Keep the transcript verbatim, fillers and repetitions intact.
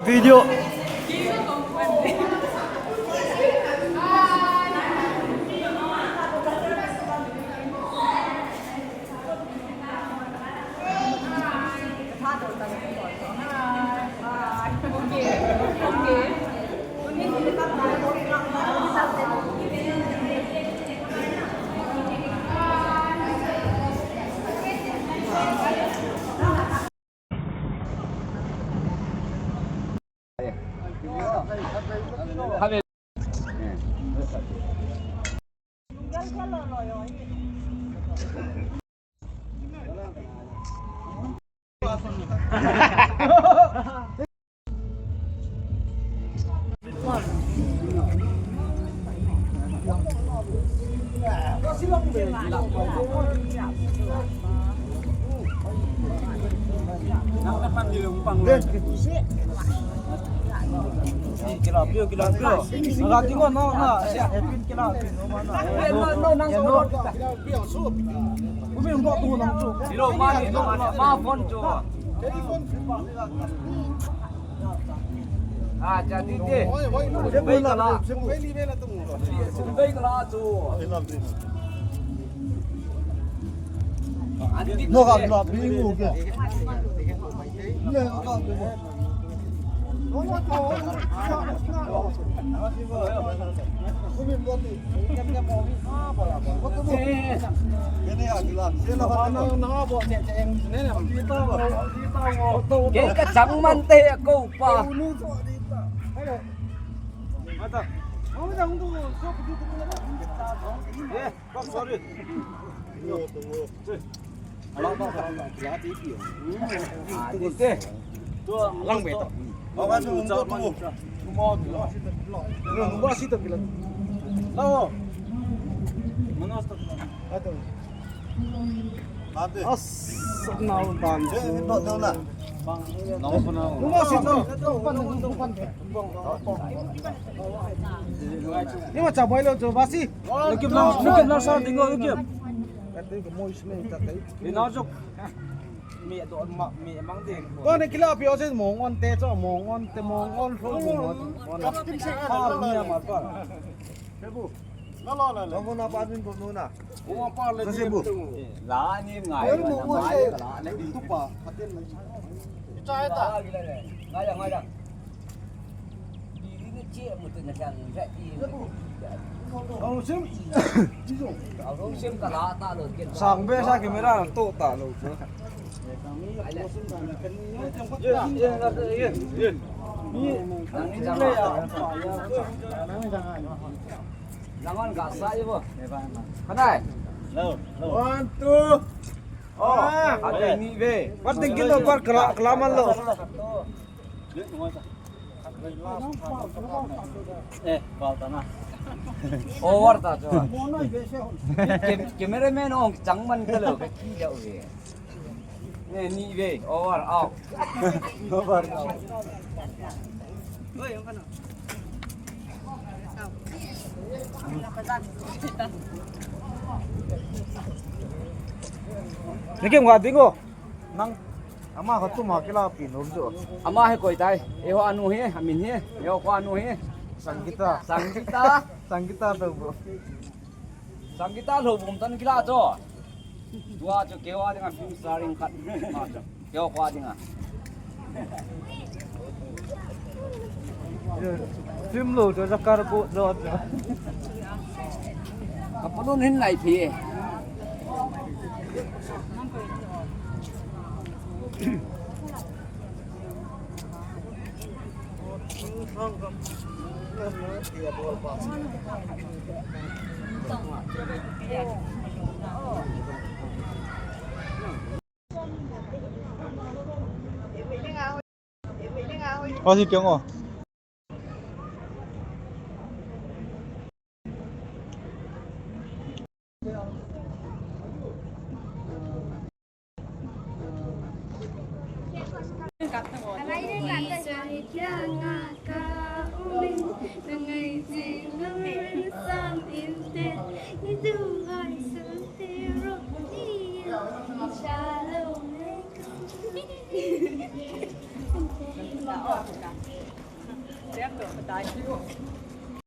Video. Kei ka chang man te ko pa. Ni ma cha boy lo cho ba si. Lukip lang, lukip lang sa dingo lukip. Kati ko mo isme ta tai. Ni na jok. Mi do ma mi mang de. Ko ne kila pi o se mong on te cho mong on te mong on so mong on. Kap tin se ka na la. Sebu. La la la la. Mong on pa din ko no na. Ko pa le. Sebu. La ni ngai. Ko mo se. La ni tu pa. Atin. Cha ta. Ngai ngai. Sang be sa camera to ta lo. One, two. Oh, ada ni be. Pating kilo par kala kala man lo. Eh, bal ta na. Over ta cho. Ke-, cameraman ong chang man ta lo, ka ki da uve. Eh, ni ve, over, out. Over. Ni kem ga dingo. Nang, ama kha tuma kila pi nom jo. Ama hi koi tai. Eiho anu hi, amin hi. Eiho kho anu hi. Sangita. Sangita. Sangita to bro. Sangita lo bom tan kila jo. Tua jo kewa dinga film starring khat. Ma jo. Kewa kho dinga. Film lo jo jakar ko jo. Kapalun hin lai phi. Ơ, thì tiếng ổ. Patai chu.